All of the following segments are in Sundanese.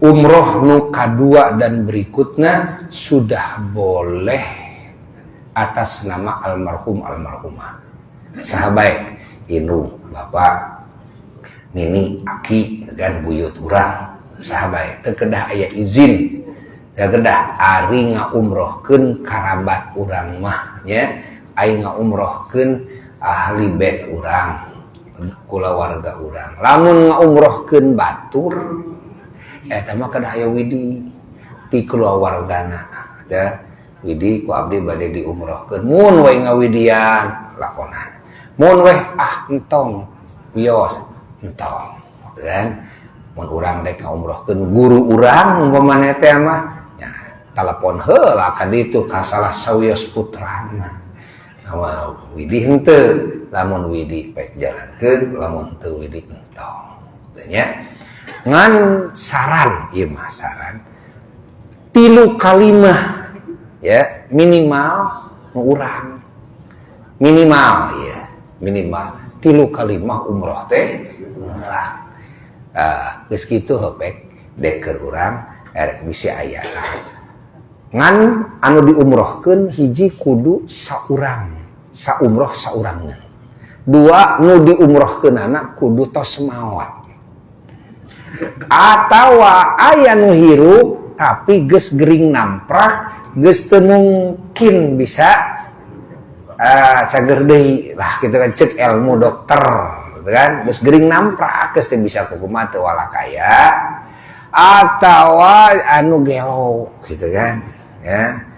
Umroh nu kadua dan berikutnya sudah boleh atas nama almarhum almarhumah. Saha bae, indung, bapak, nini, aki kan, buyut urang, saha bae, teu kedah aya izin, teu kedah. Ari ngaumrohkeun karabat urang mah nya, ari ngaumrohkeun ahli bait urang, kulawarga urang. Lamun ngaumrohkeun batur, eta mah kedah aya widi ti kulawargana ya, "Widi ku abdi bade diumrohkeun." Mun we ngawidian, lakonan. Mun weh, "Ah, entong, wios," entong gitu kan. Mun urang dek ngaumrohkeun guru urang umpamana teh mah ya, telepon heula ka ditu ka salah sawios putrana. Nama widi henteu? Lamun widi, pek jalankeun. Lamun teu widi, entong teu nya. Ngan saran ieu mah, saran, tilu kalimah ya minimal nu urang, minimal ya, minimal tilu kalimah umroh teh urang. Ah, geus kitu hepek dek keur urang erek bisi aya saha. Ngan anu diumrohkeun, hiji, kudu saurang, saumroh saurangeun. Dua, nu diumrohkeunana kudu tos maot atawa aya nu hirup tapi geus gering namprak, geus teu mungkin bisa cager deui lah gitu kan, cek ilmu dokter gitu kan, geus gering namprak, geus teu bisa kumaha, teu walakaya atawa anu gelo gitu kan ya.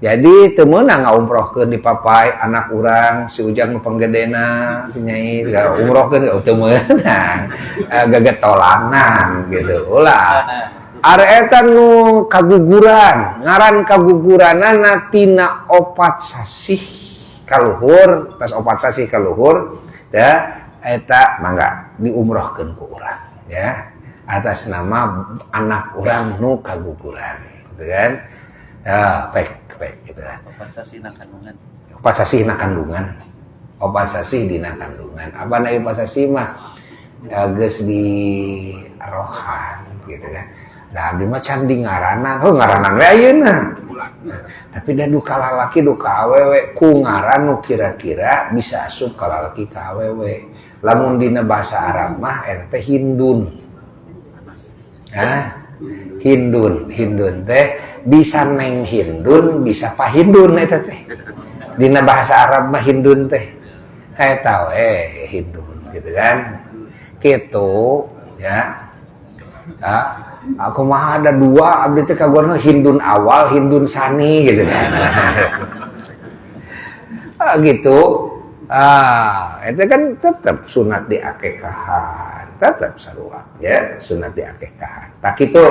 Jadi teu meunang ngaumrohkeun dipapay anak urang, si Ujang nu panggedena, si Nyai umrohkeun, teu meunang, gagetolangan gitu ulah. Ari eta nu kaguguran, ngaran kaguguranana tina 4 sasih kaluhur, tas 4 sasih kaluhur ya, eta mangga diumrohkeun ku urang ya, atas nama anak urang nu kaguguran gitu kan ya, pek pek gitu kan. 4 sasih na kandungan. 4 sasih na kandungan, 4 sasih dina kandungan. Apa na 4 sasih mah ya, geus di rohan gitu kan. Nah, abdi mah can di ngaranan, oh, ngaranan we ayeuna. Tapi da duka lalaki duka awewe, ku ngaran nu kira-kira bisa asup ka lalaki ka awewe. Lamun dina bahasa Arab mah eta teh Hindun. Hah? Hindun, Hindun teh bisa Neng Hindun, bisa Pak Hindun eta teh. Dina bahasa Arab mah Hindun teh. Eta we Hindun gitu kan. Gitu ya. Ya, aku mah ada dua, abdi teh kaguan Hindun awal, Hindun sani gitu kan. Ah, gitu. Ah, itu kan tetap sunat di akekahan, tetap sarua ya, sunat di akekahan. Tak itu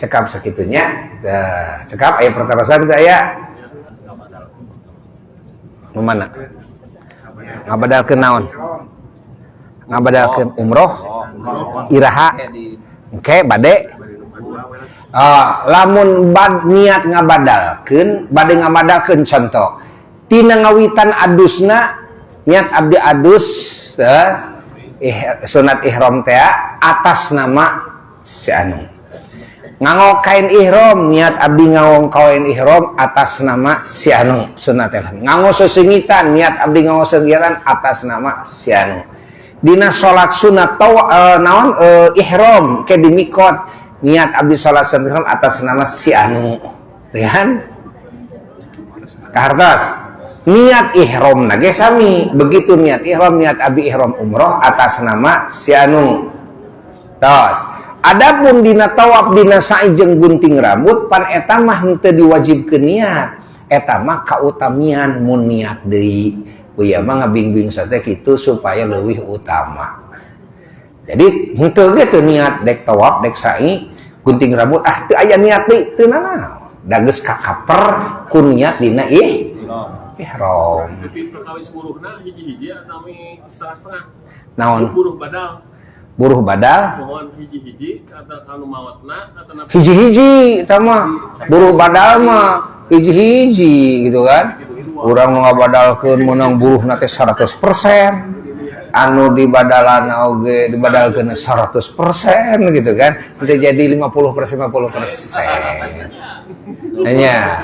cekap sakitunya, cekap. Aya pertarosan teu aya? Nu mana? Ngabadalkeun naon? Ngabadalkeun umroh? Iraha? Engke bade? Ah, lamun bad niat ngabadalkeun, bade ngabadalkeun, contoh tina ngawitan adusna, niat abdi adus sunat ihram teh atas nama si anu. Nganggo kain ihram, niat abdi nganggo kain ihram atas nama si anu, sunat ihram. Nganggo sesengitan, niat abdi nganggo sesengitan atas nama si anu. Dina salat sunat tawa, naon, ihram ke di mikot, niat abdi salat sunat ihram atas nama si anu, kan kahartos. Niat ihram nage sami begitu, niat ihram, niat abdi ihram umroh atas nama si anu. Tos. Adapun dina tawaf, dina sa'i jeung gunting rambut, pan eta mah henteu diwajibkeun niat, eta mah kautamian mun niat deui. Buya mah ngabingbing sate kitu supaya leuwih utama. Jadi henteu ge teu niat dek tawaf, dek sa'i, gunting rambut, ah, teu aya niat deui, teu nanaon. Da geus kakaper ku niat dina ihram. Tapi perkawis buruhna hiji-hiji atau setengah-setengah? Naon? Buruh badal. Buruh badal? Mohon hiji-hiji atau kanu mawatna atau napa? Hiji-hiji eta mah. Buruh badal mah hiji-hiji gitu kan. Urang nu ngabadalkeun meunang buruhna teh 100%. Anu dibadalan oge dibadalkeun 100% gitu kan. Udah jadi 50% 50%. Nya.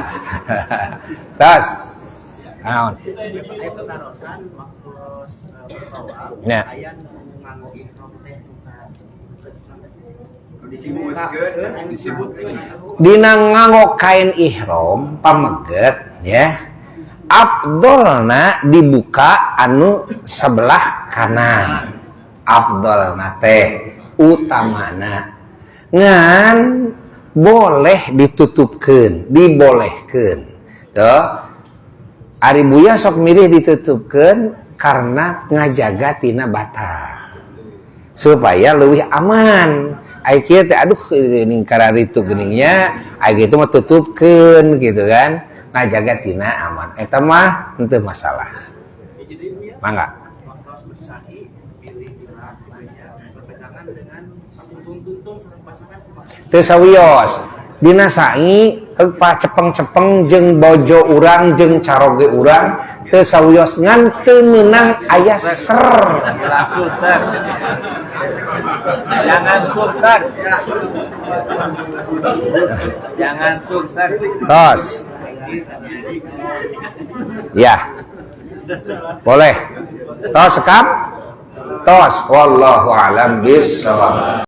Tas. Naon? Aya patarosan waktu bertawaf, Nya. Aya nu nganggo ihram teh nu ka Disebutkeun, disebutkeun. Dina nganggo kain ihram pameget ya, afdolna dibuka anu sebelah kanan, afdolna teh utamana, ngan boleh ditutupkeun, dibolehkeun. Tuh, ari Buya sok milih ditutupkeun karena ngajaga tina batal supaya lebih aman. Ai kieu teh, aduh, ini kararitu geningnya, ai kitu mah tutupkeun gitu kan, ngajaga tina aman. Eta mah henteu masalah. Jadi ya, Mangga. Waktu bersai pilih gerak gitu ya, berpegangan dengan tuntun-tuntun sareng pasangan kumaha? Teu sawios dina sa'i, heuk cepeng-cepeng jeung bojo urang jeung caroge urang teu sawios, ngan teu meunang aya ser. Ulah susah. Jangan susah. Jangan susah. Tos ya, boleh tos, sekap tos. Wallahu alam bissawab.